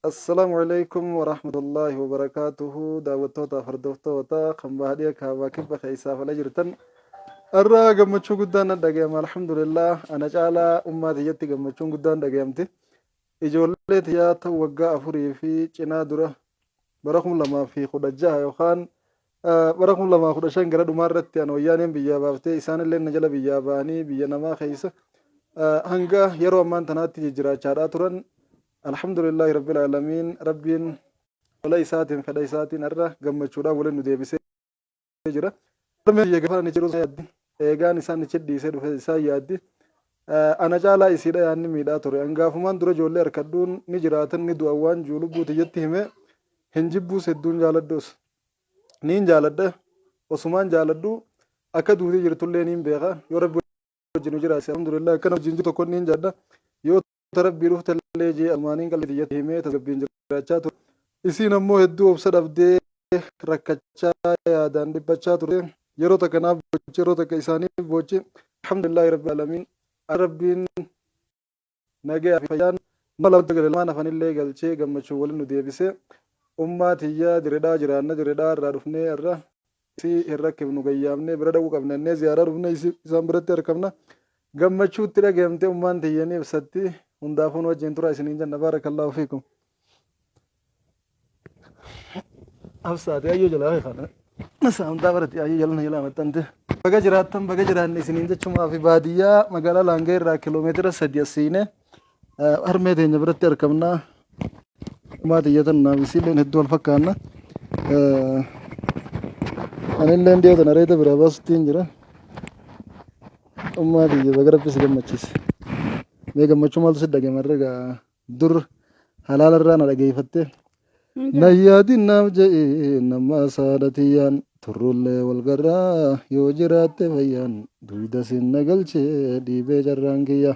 Assalaamu Aleeykum Warahmatullaahi Wabarakaatuhu Daawwattootaaf hordoftoota kan baadiyya kaabaa kibba keessaaf ala jirtan har'a gammachuu guddaan na dhagayama alhamdulillah ana caalaa ummaa tiyyatti gammachuun guddaan dhagayamti ijoollee tiyyaa ta'u waggaa afurii fi cinaa dura bara 2016 yookaan bara 2015 gara dhumaa irratti ana wayyaaneen biyyaa baaftee isaanillee na jala biyyaa ba'anii biyya namaa keessa hanga yeroo ammaan tanaatti jijjiraachaadhaa turan. Alhamdulillaahi Rabbil Aalamiin Rabbiin tola isaatiin fedha isaatiin har'a gammachuudhaan waliin nu deebisee jira. Harmeen biyya gaafa ani jiru isaan yaaddi. Eegaan isaan achi dhiisee dhufe isaan yaaddi. Ana caalaa isiidha yaanni miidhaa ture. An gaafumaan dura ijoollee harkadhuun ni jiraatan ni du'an waan jiru lubbuu tiyyatti hime hin jibbuus hedduun jaaladhus. Niin jaaladha. Osumaan jaaladhu akka duutee jirtullee niin beeka. Yoo Rabbi wajjin nu jiraachise alhamdulillah akka nama wajjin jiru tokko niin jaaladha. Yoo ta Rabbii dhufte illee jee almaaniin qalbii tiyyatti himee tasgabbiin jiraachaa ture. Isiin ammoo hedduu obsa dhabdee rakkachaa yaadaan dhiphachaa turte. Yeroo takka naaf boochi yeroo takka isaaniif boochi. Alhamdulillaahi Rabbil Aalamiin. Rabbiin nagayaa fi fayyaan nama lamatti gale lamaan hafanillee galchee gammachuun waliin nu deebise. Ummaa tiyya diredhaa jiraanna diredhaa irraa dhufnee irra isii hin rakkifnu gayyaamnee bira dhaquu qabna innee ziyaaraa dhufnee isaan biratti argamna. Gammachuu itti dhagayamte ummaan tiyya ni ibsatti. Hundaafuu nu wajjin tura isiniin jenna baarakallaahu fiikum. Hafsaati ayyoo jalaa kana. Saamtaa barati ayyoo jala na jalaa maxxante. Baga jiraattan baga jiraanne isiniin jechumaa fi baadiyyaa magaalaa Laangee irraa kiloomeetira 3 as siine harmee teenya biratti argamna. Ummaa tiyya tan naaf isiilleen hedduu wal fakkaanna. Anilleen dhiyoo tana reeta biraa baasuttiin jira. Ummaa tiyya baga rabbi si gammachiise. Mee gammachuu maaltu si dhaga'ame irra gaa dur halaala irraa na dhageeffatte. Na yaadin naaf je'e nama saadha tiyyaan turrullee wal garraa yoo jiraatte fayyaan duyda sin na galchee dhiibee carraan kiyya.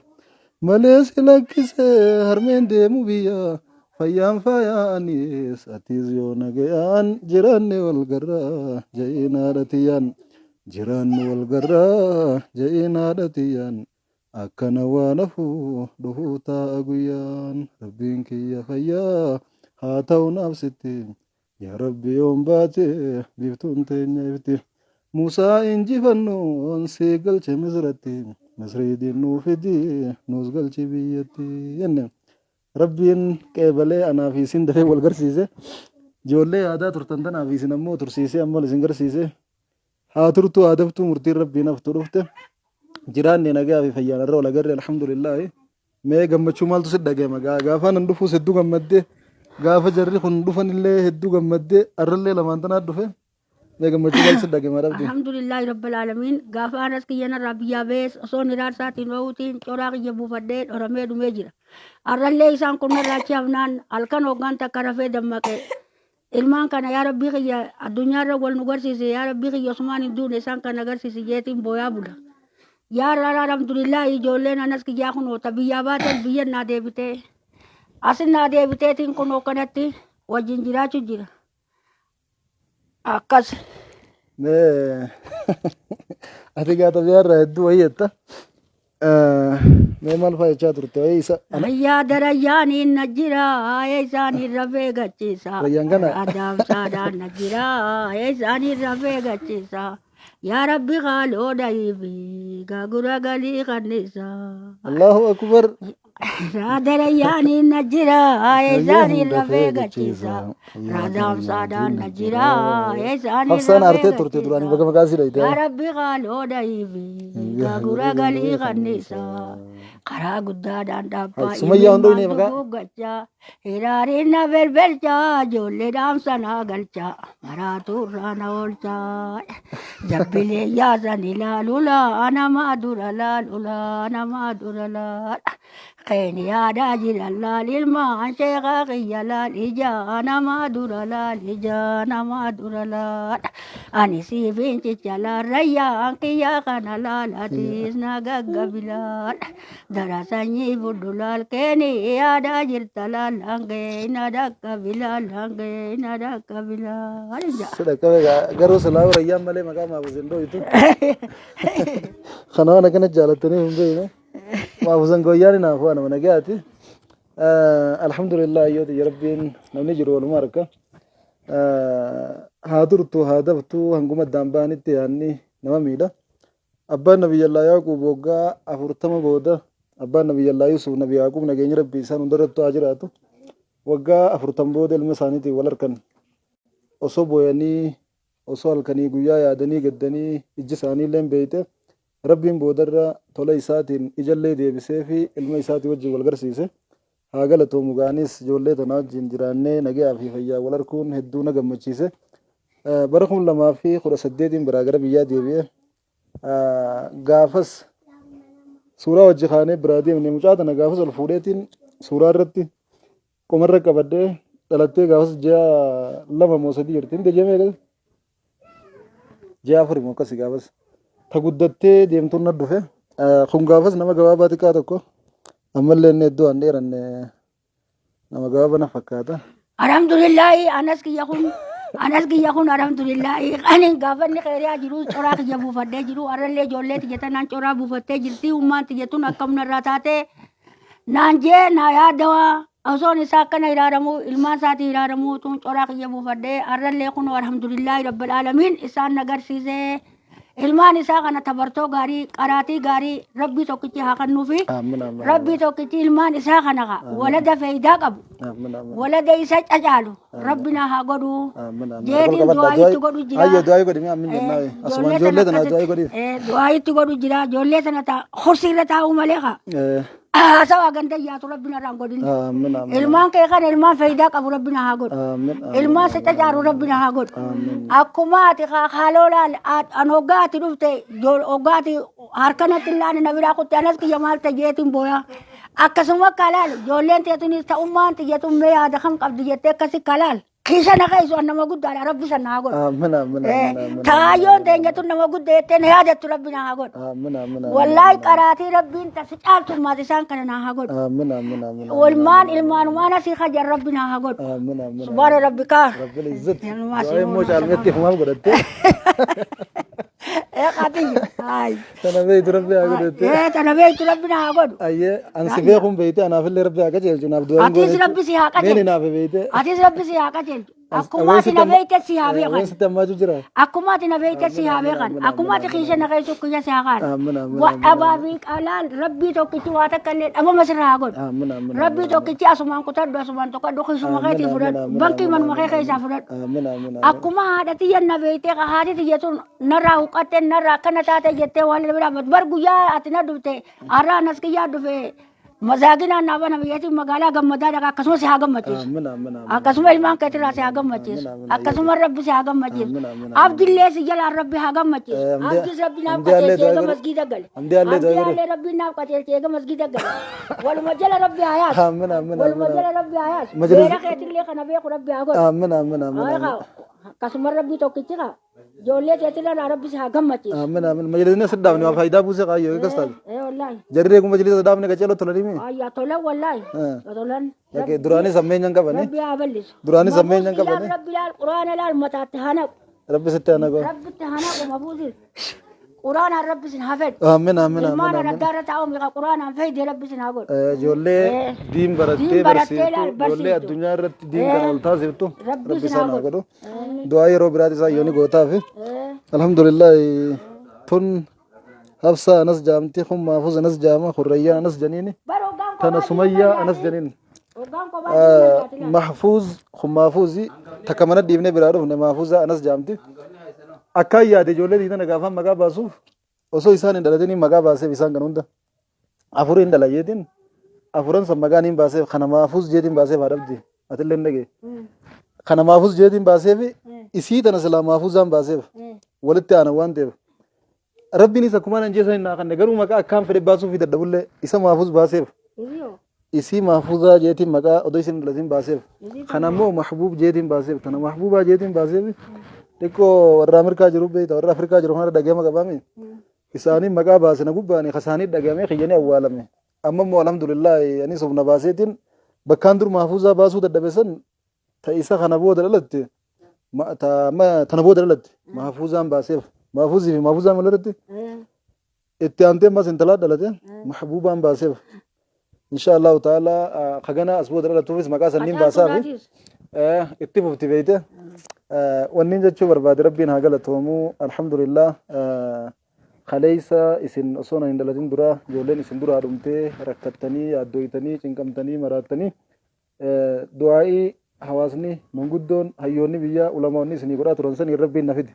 Malee si lakkisee harmeen deemu biyya fayyaan faayaa anis atis yoo nagayaan jiraanne wal garraa je'iin haadha tiyyaan. Jiraannu wal garraa je'iin haadha tiyyaan akkana waan hafu dhufuu taa'a guyyaan rabbiin kiyya fayyaa haa ta'u naaf sitti yaa rabbi yoom baate biiftuun teenya ifti Musaa injifannoon si galche misratti misrii dinnuu fidi nuus galchi biyyatti jenne rabbiin qeebalee anaa fi isin dafee wal garsiise ijoollee yaadaa turtan tanaa fi isin ammoo tursiisee amma isin garsiise Haa turtuu haa daftuu murtiin rabbiin haftu dhufte. Jiraanne nagaa fi fayyaan irra wal agarre alhamdulillaahi. Mee gammachuu maaltu si dhaga'ama gaa gaafa nan dhufuus hedduu gammadde gaafa jarri kun dhufan illee hedduu gammadde arrallee lamaan tanaa dhufe. Mee gammachuu maaltu si dhaga'ama rabbi. Alhamdulillahi rabbil aalamiin gaafa anas kiyya narraa biyyaa ba'ees osoo hiraarsaatiin oo'uutiin coraa kiyya buufadhee dhoramee dhumee jira. Arrallee isaan kun narraa achi hafnaan halkan hoggaan takka rafee dammaqe Ilmaan kana yaa rabbii kiyya addunyaarra wal nu garsiisi yaa rabbii kiyya osumaan hin duune isaan kana garsiisi jeetiin booyaa bula. Yaa raara alhamdulillah ijoolleen anas kiyyaa kunoo ta biyyaa baateen biyya naa deebitee asin naa deebiteetiin kunoo kanatti wajjin jiraachuu jira. Akkas. Mee ati gaa xabiyaarraa hedduu wayii jetta. Mee maal fa'aa jechaa turte wayii isa ana Ayyaa darayyaaniin na jira isaan irra feegachiisa. Rayyaan kana. Adaamsaadhaan na jira isaan irra feegachiisa. Yaa Rabbi haaloo dhahiifi gaagura galii kannisa. Allahu akbar. Radarayyaaniin na jira isaan irra feegachiisa. Radaamsaadhaan na jira isaan irra Hafsaan aartee turte duraanii baga maqaa sii dhayite. Yaa Rabbi haaloo dhahiifi gaagura galii kannisa. Karaa guddaadhaan dhaabbaa Sumayyaa hundoo inni maqaa. duguggachaa. Hiraariin na belbelchaa ijoollee dhaamsa naa galchaa maraatuu irraa na oolchaa. Jabbilee yaasan ilaalulaa namaa dura laalulaa namaa dura laal. Keeniyaadhaa jiran laal ilmaan sheekaa kiyya laal ijaa namaa dura laal ijaa namaa dura laal. Ani siifin cicha laal rayyaan kiyyaa kana laal atiis na gaggabi laal. Dara sanyii fudhu laal keeniyaadhaa jirta laal hangee na dhaqqabi laal hangee na dhaqqabi laal. Si dhaqqabe garuu silaa rayyaan malee maqaa maafus hin dhoytu. Kana waan akkana jaalattaniif hin beekne. Maafuzan goyyaan hinaafu anama nagayaati. Alhamdulillah ayyoo tiyya rabbiin namni jiru waluma harka. Haa turtu haa daftu hanguma addaan ba'anitti yaanni nama miidha. Abbaan Nabiyyallaa Yaaquub waggaa 40 booda abbaan Nabiyyallaa Yuusuf Nabi Yaaquub nageenyi rabbii isaan hundarrattu haa jiraatu. Waggaa 40 booda ilma isaaniitiin wal harkan. Osoo booyanii osoo halkanii guyyaa yaadanii gaddanii ijji isaaniilleen beeyte Rabbiin boodarra tola isaatiin ijallee deebiseefii ilma isaatii wajjin wal garsiise. Haa galatoomu gaa anis ijoollee tana wajjin jiraannee nagayaa fi fayyaan wal arkuun hedduu na gammachiise. Bara 2018n biraa gara biyyaa deebi'e. Gaafas suuraa wajji kaanee biraa deemne mucaa tana gaafas ol fuudheetiin suuraa irratti qomarra qabadhee dhalattee gaafas ji'a 2 moo 3 jirti. Hin deebi'amee eegas? Ji'a 4 moo akkasi gaafas. Ta guddattee deemtuun na dhufe. Kun gaafas nama gabaabaa xiqqaa tokko. Ammallee inni hedduu an dheeranne nama gabaabaa na fakkaata. Alhamdulillahi anas kiyya kun anas kiyya kun alhamdulillahi ani gaafanni kheyriyaa jiru coraa kiyya buufadhee jiru arrallee ijoollee tiyya tanaan coraa buufattee jirti ummaan tiyya tun akkam narraa taate naan jee naa yaadawa osoon isaa akkana hiraaramu ilmaan isaatii hiraaramu tun coraa kiyya buufadhee arrallee kun alhamdulillahi rabbil aalamiin isaan na garsiisee Ilmaan isaa kana tabartoo gaarii qaraatii gaarii rabbii tokkichi haa kennuufi. Aamin aamin. Rabbii tokkichi ilmaan isaa kana haa walada faayidaa qabu. Aamin aamin. Walada isa cacaalu rabbi na haa godhu. Aamin aamin. Jeetiin du'aa itti godhu jira. Ayyo du'aa godhi mee aamin jennaa. Asumaan ijoollee tana du'aa godhiif. Du'aa itti godhu jira. Ijoollee tana taa kursi irra taa'uu malee haa. Haasawaa ganda yaatu rabbi narraa hin godhin. Aamin aamin. Ilmaan kee kana ilmaan faayidaa qabu rabbi na haa godhu. Aamin aamin. Ilmaan si cacaaru rabbi na haa godhu. Aamin. Akkuma ati haaloo laal an hoggaa ati dhufte hoggaa ati harkanatti illaan na biraa kutte anas kiyya maal ta'e jeetiin booyaa. Akkasuma akka laal ijoolleen teetunis ta'ummaan tiyyatun mee yaada kam qabdi jettee akkasi kalaal. Kiisa na keessu an nama guddaadha rabbi san na haa godhu. Aamin aamin aamin aamin. Taayyoon teenya tun nama guddaa jettee na yaadattu rabbi na haa godhu. Aamin aamin aamin. Wallaahi qaraatii rabbiin tasi caaltummaas isaan kana na haa godhu. Aamin aamin aamin. Walmaan ilmaanumaan asii kajan rabbi na haa godhu. Aamin aamin. Subhaana rabbikaa. Rabbil izzati. Ilmaa Du'aa immoo caalmetti ifumaaf godhatte. Ee qaatiyya. Haay. Tana beeytu rabbi haa godhatte. Ee tana beektu rabbi na haa godhu. Ayyee an si beekuun beeyte anaafillee rabbi haa qajeelchu naaf du'aan Atis rabbi si haa Meeni qajeelchu. naaf beeyte. Atis rabbi si haa qajeelchu. Akkuma ati na beekte si haa beekan. Waan sitti ammaatu jira. Akkuma ati na beekte si haa beekan. Akkuma ati kiisha na keessu kiyya si haa kaan. Aamin aamin. Wa dhabaa fi qalaan rabbii tokkichi waa takka illee dhabama sirraa haa godhu. Aamin aamin. Rabbii tokkichi asumaan kutadhu asumaan tokkadhu kiisuma keetii fudhadhu. Bankii manuma kee keessaa fudhadhu. Aamin aamin. Akkuma haadha tiyya na beektee haati tiyya tun narraa huqqatte narraa akkana taate jettee waan bira bar guyyaa ati na dhufte har'a anas kiyyaa dhufe Masaakinaan naa bana biyyatiin magaalaa gammadaa dhaqa akkasuma si haa gammachiisu. Aamin aamin aamin. Akkasuma ilmaan keetirraa si haa gammachiisu. Aamin, aamin, Akkasuma rabbi si haa gammachiisu. Aamin, aamin, aamin. Abdillee si jalaan rabbi haa gammachiisu. Eh, Hamdee- Abdis rabbi naaf Hamdee allee qajeelchee eega du'aa godhi. masgiida gale. Hamdee allee du'aa godhi. Hamdee allee rabbi naaf qajeelchee eega masgiida gale. Waluma jala rabbi haa yaasu. Aamin aamin Waluma aamin. jala rabbi haa yaasu. Majlis- Beera keetillee kana beeku rabbi haa godhu. Aamin aamin aamin. aamin. Akkasuma rabbi tokkichi kaa. Ijoollee teetirra rabbi si haa gammachiisu. Aamin aamin. Majlisni asirra dhaabne waa faayidaa buuse qaayyoo eegas taate. Ee wallaahi. Jarri eeguu majlisa dhaabne qaceeloo tolanii mi? Ayyaa tolan wallaahi. Eh. Tolan. Lakkee duraanis ammeenyaan qabani. Rabbi haa bal'isu. Duraanis ammeenyaan Mafuus qabani. ilaal rabbi ilaal quraana ilaal mataatti haa naqu. Rabbi sitti haa naqu. Rabbitti haa naqu mafuusis. Quraanaan rabbi sin haa fedhu. Aamin aamin aamin. Ilmaan aamin. adda irra taa'u miqa quraanaan fayde rabbi sin haa godhu. Ijoollee diin barattee Diin barattee barsiiftu, laal ijoollee barsiiftu. addunyaa irratti diin kana ol taasiftu, Rabbi rabbi sin isaan haa haa godhu. Du'aa yeroo biraati isaa yooni gootaafi. Alhamdulillah tun Hafsa anas jaamti, kun Maafuz anas jaama, kun Rayyaan anas janiini, Bar hoggaan tana kophaa Sumayyaa jiru anas janiin. Hoggaan kophaa jiru laal. Mahfuuz kun Mahfuuzi takka mana dhiibnee biraa dhufne Mahfuuza anas jaamti. Akkaan yaade ijoollee diidana gaafaan maqaa baasuuf osoo isaan hin dhalatiniin maqaa baaseef isaan kan hunda afuriin dhala jeetiin afuran san maqaa niin baaseef kana Mahfuuz jeetiin baaseef haadha abdi atillee hin dhagee. Kana Mahfuuz jeetiin baaseef isii tana silaa Mahfuuzaan baaseef walitti aanan waan ta'eef Rabbiinis akkuma nan jeesan hin naakanne garuu maqaa akkaan fedhe baasuuf dadhabullee isa Mahfuuz baaseef isii Mahfuuzaa jeetiin maqaa odoo isin hin dhalatin baaseef kana immoo Mahbuub jeetiin baaseef tana Mahbuubaa jeetiin baaseef xiqqoo warra Ameerikaa jiru beekta warra Afrikaa jiru kanarra dhagahama qabaami isaanii maqaa baase na gubbaani kasaanii dhagahame kiyyanii awwaalame amma immoo alhamdulillah anis of na baaseetiin bakkaan dur Mahfuuzaa baasuu dadhabe san ta isa kana booda dhalatte ta amma tana booda dhalatte Mahfuuzaan baaseef Mahfuuzii fi Mahfuuzaan walirratti itti aantee ammas intalaa dhalate Mahbuubaan baaseef. Insha Allahu ta'ala kagana as booda dhalatuufis maqaa sanniin baasaafi. Itti fufti beeyte. Wanniin jechuu barbaade, Rabbiin haa galatoomuu, alhamdulillah. Kaleessa isin osoo hin dhalatin dura ijoolleen isin duraa dhumtee rakkattanii, yaaddooytanii, cinqamtanii, maraattanii, du'aa'ii hawaasni, manguddoon, hayyoonni biyyaa, ulamaonni isinii godhaa turan sanii Rabbiin na fide.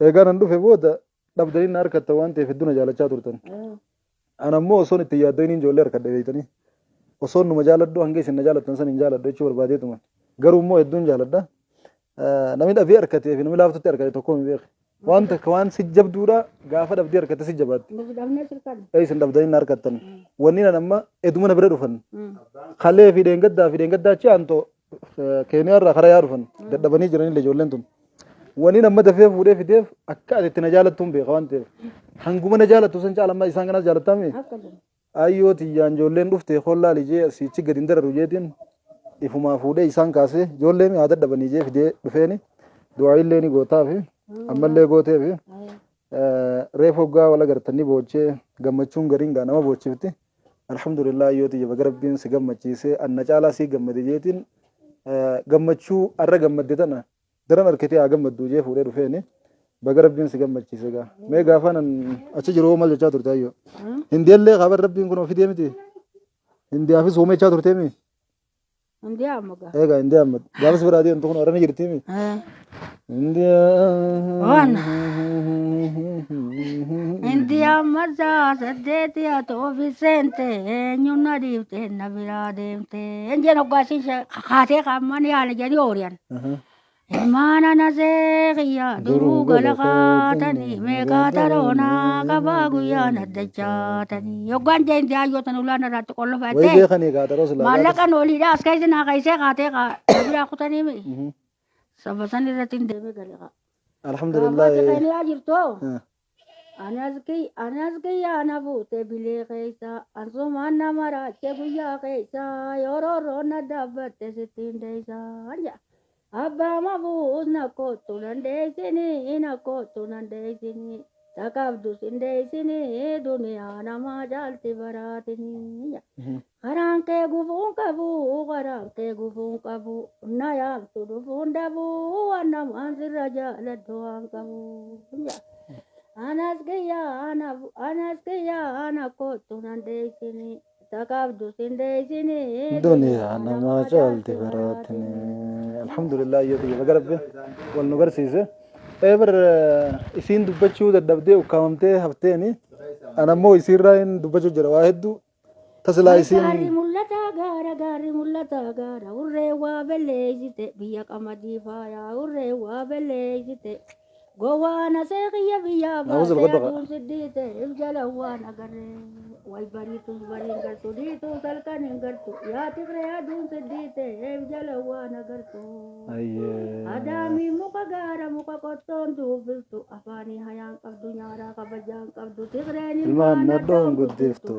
Eegaa nan dhufe booda dhabdanii na harkattan waan ta'eef hedduu na jaalachaa turtan. Ana ammoo osoon itti yaaddoyniin ijoollee harkadhe beeytanii. Osoon numa jaaladhu, hanga isin na jaalattan san hin jaaladhu jechuu barbaadeetuma. Garuu immoo hedduun jaaladha. Namni dhabee harkatee fi namni laaftutti harkate tokko hin beeku. Waan takka waan si jabduudha, gaafa dhabdee harkatte si jabaatti. Ee, isin dhabdanii na harkattan. Wanni nan amma eduma na bira dhufan. Kalee fi dheengaddaa fi dheengaddaa achi aantoo Keeniyaa irraa karaa yaa dhufan dadhabanii jiranillee ijoolleen tun. Wanni amma dafee fuudhee fideef akka ati itti na jaalattuun beeka waan ta'eef. Hanguma na jaalattu san caala amma isaan kanas jaalattami. Ayyoo tiyyaan ijoolleen dhufte hollaa lijee asiichi gadi hin dararu jeetiin ifumaa fuudhee isaan kaasee ijoollee haa dadhabanii jee fidee dhufeeni du'aa illee ni gootaafi ammallee gooteefi reefu hoggaa wal agartanii boochee gammachuun gariin gaa nama boochifti. Alhamdulillah, ayyoo tiyya, baga Rabbiin si gammachiise. Anna caalaa si gammade jeetiin gammachuu arra gammadde tana daran harkitee haa gammaddu jee fuudhee dhufeeni. Baga Rabbiin si gammachiise gaa. Mee gaafa nan achi jiru maal jechaa turte, ayyoo? Hindiyaillee kaaban Rabbiin kun fidee miti. Hindiyaafis uumechaa turtee mi? Hindiyaa amma gaa. Egaa Hindiyaa amma gaafas biraa deemtu kun warra ni jirti mi? Waan. Hindiyaa masaa saddeeti haa ofi seente, eenyuun na dhiifte na biraa deemte. Injeen hoggaasiin kaatee kaamman yaala jedhanii ooriyan. Ilmaana nasee kiyya duruu gala kaatanii, meeqaa taroonaa qabaa guyyaan addachaatanii. Hoggaan jee Hindiyaa yoo tan ulaan irraatti Wayii qollofattee. Beekanii kaa taroo silaa. Maallaqan oliidha as keessa naa kaisee kaatee kaa na biraa kutanii mi. Saba san irratti hin deemee gale kaa. Alhamdulillah. Gaafa Keeniyaa jirtoo. Anas kiyyaa na fuute bilee keessa, ansumaan na maraache guyyaa keessa, yeroo roonna dhaabbatte sittiin deessa jedha. Abbaa mafuus na kottu nan deessini, na kottu nan deessini, taqabdus hin deessini, duniyaa namaa caalti baraatini jedha. Karaan kee gufuun qabu, karaan kee gufuun qabu, na yaamtu dhufuun dhabu, waan namaan sirra jaaladhu waan qabu jedha. Anas kiyyaa anas kiyyaa na kottu nan deessini, taqabdus hin deessini. Duniyaa namaa caalti baraatini. Alhamdulillah, ayyoo tiyya, baga Rabbiin wal nu garsiise. Eebar isiin dubbachuu dadhabdee ukkaamamtee hafteeni. Ana immoo isiirraa hin dubbachuu jira waa hedduu. Tasilaa isiin. Gaarri mul'ata gaara, gaarri mul'ata gaara, urree waa belleessite, biyya qamadii faayaa, urree waa belleessite. Gowwaan asee kiyya biyyaa Naawuz baasee al-gadda. Aduun siddiite if jala waan agarree. Way bariitus bariin gartu, diitus halkan hin gartu, yaa tigree aduun siddiite if jala waan agartu. Ayyee. Adaamii muka gaara, muka qottoon duubbiftu, afaanii hayaan qabdu, nyaaraa kabajaan qabdu, tigreen Ilmaan nadhoon guddiftu.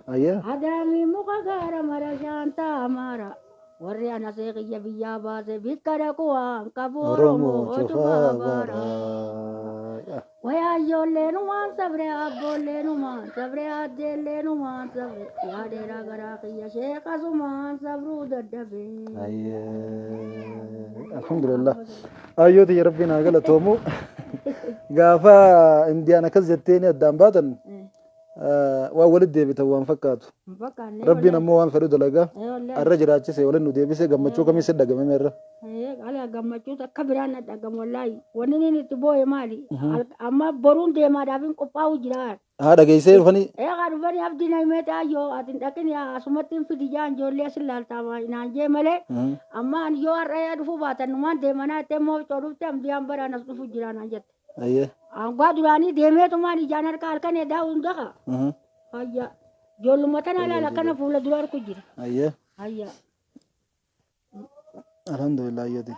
Ayyee. Adaamii muka gaara mara shaantaa amaara. Warri ana seeqiyya biyyaa baase bikka dhaqu waan qabu Oromoo Oromoo cufaa cufaa baara. baara. Wayaayyoolleen sabre, abboolleen sabre, addeelleen sabre, yaa dheeraa garaa kiyya sheekasumaan sabruu dadhabee. Ayyee. Alhamdulillah. Ayyoo tiyya, Rabbiin haa galatoomu. Gaafa Indiyaan akkas jetteeni addaan baatan waan walitti deebitan waan fakkaatu. Rabbiin ammoo waan fedhu dalagaa. Arra jiraachise, waliin nu deebise, gammachuu kamii si dhagame irra? Ala gammachuu akka biraan na dhagamu wallaahi. Wanni inni itti boo'e maali? Amma boruun deemaadhaaf hin qophaa'u jira. Haa dhageessee dhufanii. Eegaa dhufanii abdii na himee taayyoo ati hin dhaqin asumatti hin fidi jaan, ijoollee asin laaltaa naan jee malee. Amma ani yoo har'a yaa dhufuu baatan numaan deemanaa jettee immoo coo dhufte ambiyaan baraan as dhufu jira naan jette. Ayyee. Aangaa duraanii deemeetumaan ijaan harka halkan edaa hunda kaa. Hayya. Ijoolluma tana ilaala, akkana fuula dura harku jira. Ayyee. Hayya. Alhamdulillah, ayyooti.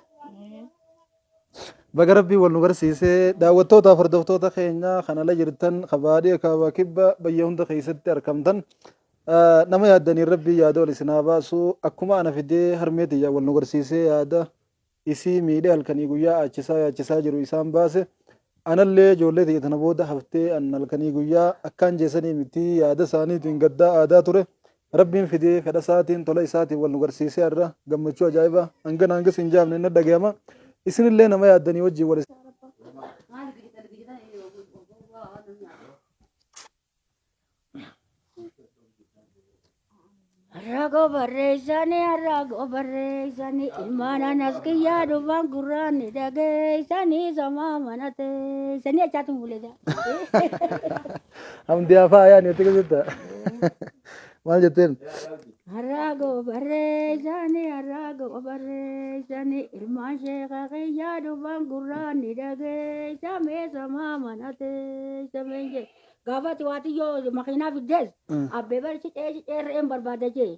Baga Rabbii wal nu barsiisee. Daawwattootaaf hordoftoota keenya kan ala jirtan, kabaadhee, kaabaa, kibba bayya hunda keessatti argamtan, nama yaaddaniin Rabbii yaada ol isin haa baasu. Akkuma ana fidee harmee tiyya wal nu barsiisee, yaada isii miidhee halkanii guyyaa aachisaa yaachisaa jiru isaan baase, anallee ijoollee tiyya tana booda haftee an halkanii guyyaa akkaan jeesanii miti yaada isaaniitiin gaddaa aadaa ture. Rabbiin fidee fedha isaatiin tola isaatiin wal nu garsiisee har'a gammachuu ajaa'ibaa hangana hangas hin jaamne na dhagayama. Isinillee nama yaaddanii wajjin wal Harraagoo barreessanii harraagoo barreessanii ilmaan anas kiyyaa dhufan gurraan ni dhageessanii samaa mana teessanii achaatu mul'ata. Hamdi afaa ayaan jettee keessatti maal jetteen? Harraagoo barreessanii harraagoo barreessanii ilmaan sheeka kiyyaa dhufan gurraan ni dhageessamee samaa mana teessamee jedhe. Gaafa ati waatiyyoo makiinaa fiddees abbee bar cicee cicee re'een barbaada jee.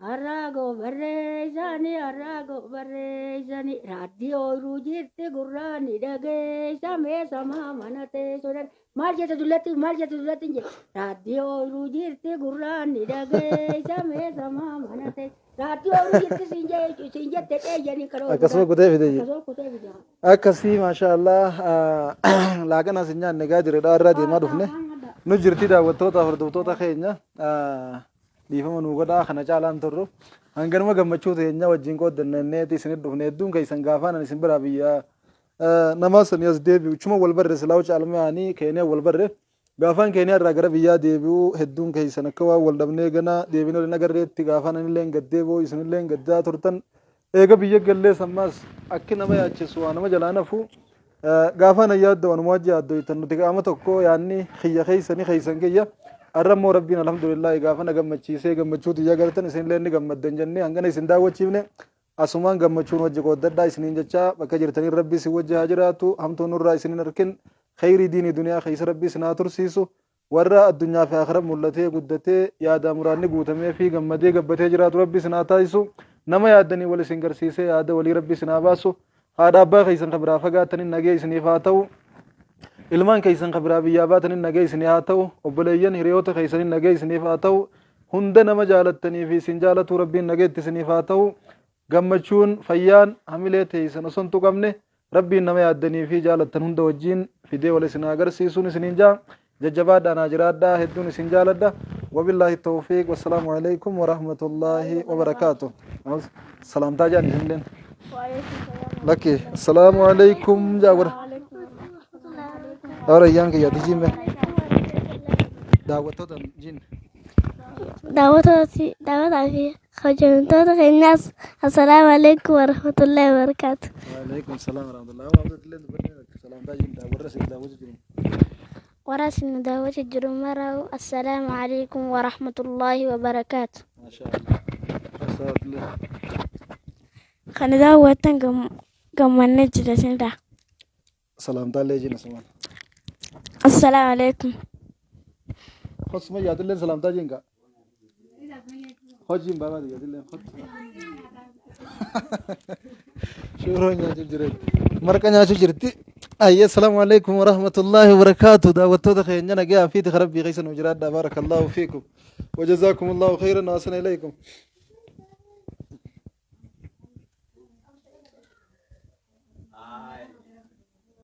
Harraagoo barreessanii harraagoo barreessanii raaddii ooyiruu jirti gurraan ni dhageessamee samaa mana teessoodhaan maal jette dullatti maal jette dullatti hin jedhe raaddii ooyiruu jirti gurraan ni dhageessamee samaa mana teessoo raaddii ooyiruu jirti siin jee siin jette dheeyyanii kan ooyiruu Akkasuma kutee fide jee. Akkasuma kutee fide. Akkasii maashaa Allah laaqana sin nyaanne gaa jireedha irraa deemaa dhufne. Nu jirti daawwattoota hordoftoota keenya dhiifama nu godhaa kana caalaan turru. Hanganuma gammachuu teenya wajjin qooddanneeti isinit dhufne hedduun keessan gaafaan ani isin biraa biyya nama sanii as deebi'u chuma wal barre silaa caalmaanii keeniyaa wal barre. Gaafaan keeniyaa irraa gara biyyaa deebi'u hedduun keessan akka waan wal dhabnee gana deebinee wal hin agarreetti gaafaan anilleen gaddee boo'u isinilleen gaddaa turtan. Eega biyya gallees ammaas akki nama yaachisu waa nama jalaa nafu gaafaan an yaaddu anuma wajji yaaddoytan nuti qaama tokko yaanni kiyya keessani keessan kiyya arra immoo rabbiin alhamdulillaahi gaafa na gammachiisee gammachuu tiyya gartan isinillee ni gammaddan jennee hangana isin daawwachiifne asumaan gammachuun wajji qooddadhaa isiniin jechaa bakka jirtaniin rabbi isin wajji haa jiraatu hamtuu nurraa isin hin arkin kheyrii diinii duniyaa keessa rabbi isin haa tursiisu Warra addunyaa fi aakhira mul'atee guddatee yaadaa muraadni guutamee fi gammadee gabbatee jiraatu Rabbi isin haa taasisu. Nama yaaddanii wal isin garsiisee yaada walii Rabbi isin haa baasu. Haadha abbaa keessan ka biraa fagaatanin nagee isiniif haa ta'u. Ilmaan keessan ka biraa biyyaa baatanin nagee isinii haa ta'u. Obboleeyyan hiriyoota keessanin nagee isiniif haa ta'u. Hunda nama jaalattanii fi isin jaalatuu Rabbiin nageetti isiniif haa ta'u. Gammachuun, fayyaan, hamilee teessan osoo hin tuqamne Rabbiin nama yaaddanii fi jaalattan hunda wajjiin fidee wal isin haa agarsiisuun isiniin ja'a. Jajjabaadhaa naa jiraadhaa hedduun isin jaaladha. Wabillaahi tawfiiq wassalaamu alaikum warahmatullaahi wabarakaatu. Salaamtaa jedhan isinilleen. Lakki assalaamu alaikum jaa godha. Daawra iyyaan kiyya tijiin daawwattoota jin. Daawwataa fi kabajamtoota keenyaas assalaamu alaikum warahmatullahi wabarakaatu. Waalaikum salaam warahmatullahi wabarakatuh. Salaamtaa jin warra isin daawwatu jiru. Warra isin daawwatu jiru maraa'u assalaamu alaikum warahmatullahi wabarakaatu. Maashaa Allah. Astagfirullah. Kana daawwattan gammannee jira isinirraa. Salaamtaa illee jina sumaan. Assalaamu alaikum. Hosuma yaatilleen salaamtaa jin kaa. Hojiin baabaa yaatilleen hot. Shuroo nyaachuu jiran. Marqa nyaachuu jirti. Ayyee assalaamu alaikum warahmatullaahi wabarakaatu. Daawwattoota keenya nagaa fi rabbii keessa nu jiraadha. Baarakallahu fiikum. Wajazaakumullahu khairan wa ahsana ilaykum.